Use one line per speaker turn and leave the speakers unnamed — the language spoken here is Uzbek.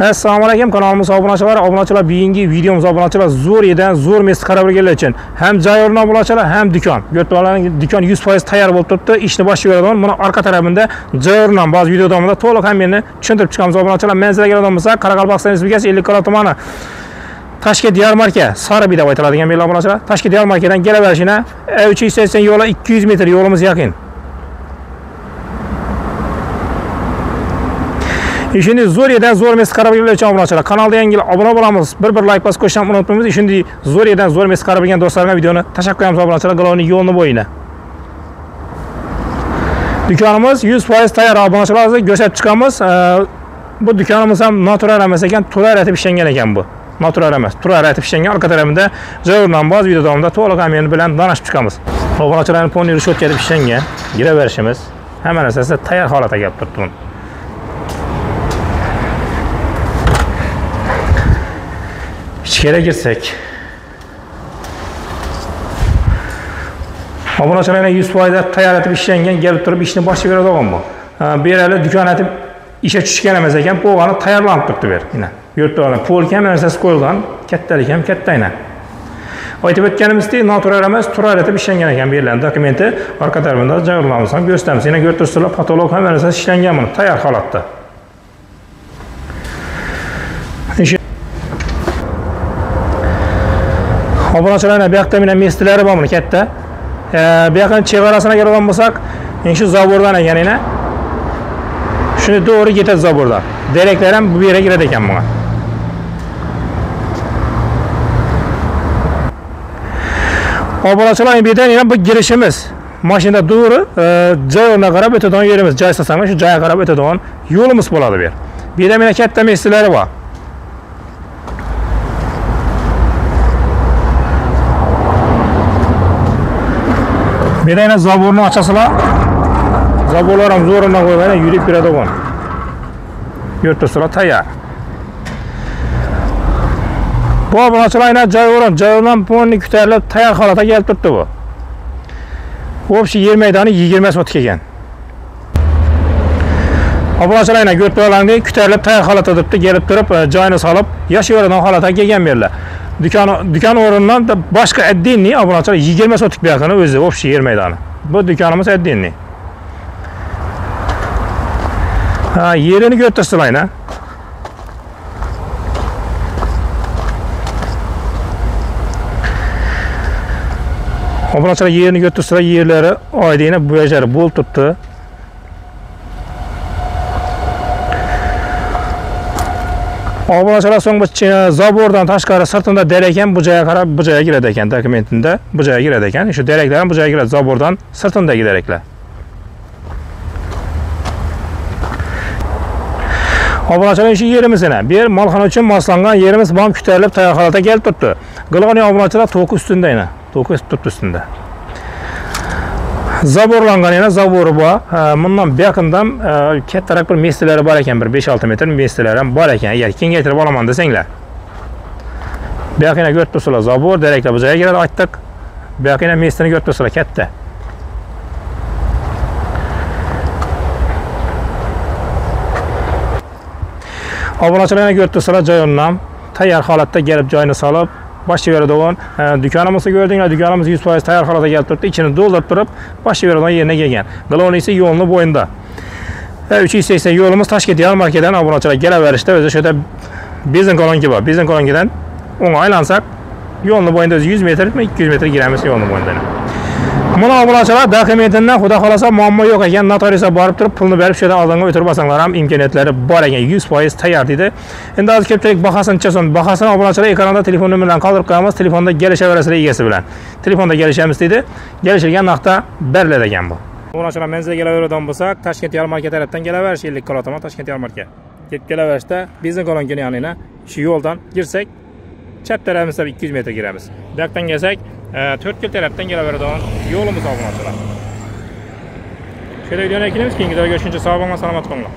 Assalomu alaykum kanalimiz obunachilari. Obunachilar, bugungi videomiz obunachilar zo'r yerdan zo'r mesni qarab berganlar uchun ham joy o'rni obunachilar, ham do'kon. Ko'rib do'kon 100% tayyor bo'lib turibdi. Ishni boshlab beradigan buni orqa tarafida joy o'rni ba'zi video davomida to'liq ham meni tushuntirib chiqamiz obunachilar. Manzilga keladigan bo'lsak, Qoraqalpog'iston Respublikasi Ellikqal'a tumani Toshkent Yarmarka Saribi deb aytiladigan belgi obunachilar. Toshkent Yarmarkadan kelaverishina 380 yo'li 200 metr yo'limiz yaqin. Şimdi zo'r yerdan zo'r mes qarab berganlar uchun obunachilar kanalda yangi obuna bo'lamiz. Bir like bosib qo'yishni unutmaymiz. Şimdi zo'r yerdan zo'r mes qarab bergan do'stlarga videoni tashlab qo'yamiz obunachilar. G'aloni yo'lni bo'yina. Do'konimiz 100% tayyor obunachilar, hozir ko'rsatib chiqamiz. Bu do'konimiz ham natural emas ekan, turar etib ishlangan ekan bu. Natural emas, turar etib ishlangan. Orqa tarafida joy o'rni bor, video davomida to'liq ham bilan danashib chiqamiz. Obunachilarning poni reshotka etib ishlangan, giraverishimiz hamma narsasi tayyor holatga kelib turibdi. İçeri girsek. Obunachilar 100% tayyor etib ishlangan, kelib turib ishni boshlab beradigan bu. Bu yer hali do'kon etib ishga tushgan emas ekan, polg'ani tayyorlanib turibdi bu yer. Mana ko'rib turgan polga ham narsasi qo'yilgan, kattalik ham katta aynan. Aytib o'tganimizdek, natural emas, turar etib ishlangan ekan bu yerlarning dokumenti. Orqa tarafida joylarimiz ham ko'rsatamiz. Yana ko'rib turibsizlar, patolog ham narsasi ishlangan buni tayyor holatda. Obunachilar, bu yoqda mana mestlari bor buni katta. Bu yoqning chegarasina kelgan bo'lsak, shu zabordan ekan yana. Shuni to'g'ri ketadi zabordan. Deraklar ham bu yerga kiradi ekan bunga. Obunachilar, bu yerdan yana bu girishimiz. Mashinada to'g'ri joy o'rniga qarab o'tadigan yerimiz, joy istasangiz shu joyga qarab o'tadigan yo'limiz bo'ladi bu yer. Bu yerda mana katta mestlari bor. Bu yerda yana zaborni ochasizlar. Zaborlar ham zo'ridan qo'ygan, yurib kiradigan. Ko'rib turibsizlar, tayyor. Bu obunachilar yana joy o'rin, joy o'rin ponni ko'tarilib tayyor holatga kelib turibdi bu. Общий yer maydoni 20 sotik ekan. Obunachilar yana ko'rib turganlaringdek ko'tarilib tayyor holatda turibdi, kelib turib joyini solib yashayveradigan holatga kelgan bu yerlar. Do'kon o'rnidan boshqa отдельный obunachilar 20 sotik bu yoqini o'zi общий yer maydoni. Bu do'konimiz отдельный. Ha, yerini ko'rib turibsizlar aynan. Obunachilar yerini ko'rib turibsizlar, yerlari oydina bu yerlari bo'lib turibdi. Obunachilar so'ng bu zabordan tashqari sirtida derak ham bu joyga qarab bu joyga kiradi ekan, dokumentida bu joyga kiradi ekan. Shu deraklar ham bu joyga kiradi, zabordan sirtidagi deraklar. Obunachilar shu yerimiz yana. Bu yer molxona uchun moslangan yerimiz, bu ham ko'tarilib tayyor holatga kelib turibdi. G'ilg'oni obunachilar to'ki ustida yana, to'ki turibdi ustida. Zaborlangan yana zabori bor. Bundan bu yaqindan kattaroq bir mestlari bor ekan, bir 5-6 metr mestlari ham bor ekan. Agar kengaytirib olaman desanglar. Bu yoqini ko'rib turibsizlar, zabor, deraklar bu joyga kiradi, aytdik. Bu yoqini mestini ko'rib turibsizlar, katta. Obunachilar yana ko'rib turibsizlar, joy o'rni tayyor holatda kelib joyini solib boshlab beradigan do'konimizni ko'rdinglar, do'konimiz 100% tayyor holatga kelib turibdi, ichini to'ldirib turib boshlab beradigan yerine kelgan. G'ilonisi yo'lni bo'yida. 380 yo'limiz Toshkent Yarmarkadan obunachilar kelaverishda o'zi shu yerda benzin kolonka bor. Benzin kolonkadan o'ngga aylansak, yo'lni bo'yida o'zi 100 metrmi 200 metr giramiz yo'lni bo'yidan. Mana obunachilar dokumentidan xudo xolasa muammo yo'q ekan, notariusga borib turib pulni berib shu yerdan oldinga o'tirib olsanglar ham imkoniyatlari bor ekan, 100% tayyor deydi. Endi hozir ko'pchilik bahosini chason, bahosini obunachilar ekranda telefon nomerini qoldirib qo'yamiz, telefonda kelishaverasizlar egasi bilan. Telefonda kelishamiz deydi. Kelishilgan narxda beriladi ekan bu. Obunachilar manzilga kelaveradigan bo'lsak, Toshkent Yarmarka tarafdan kelaverish, Ellikqal'a tomon Toshkent Yarmarka. Kelib kelaverishda benzin kolonkani yonina shu yo'ldan girsak, chap tarafimizda 200 metr giramiz. Bu yoqdan kelsak, To'rtko'l tarafdan kelaveradigan yo'limiz obunachilar. Shu yerda videoni yakunlaymiz. Keyingi videoda ko'rishguncha sog' bo'linglar, salomat bo'linglar.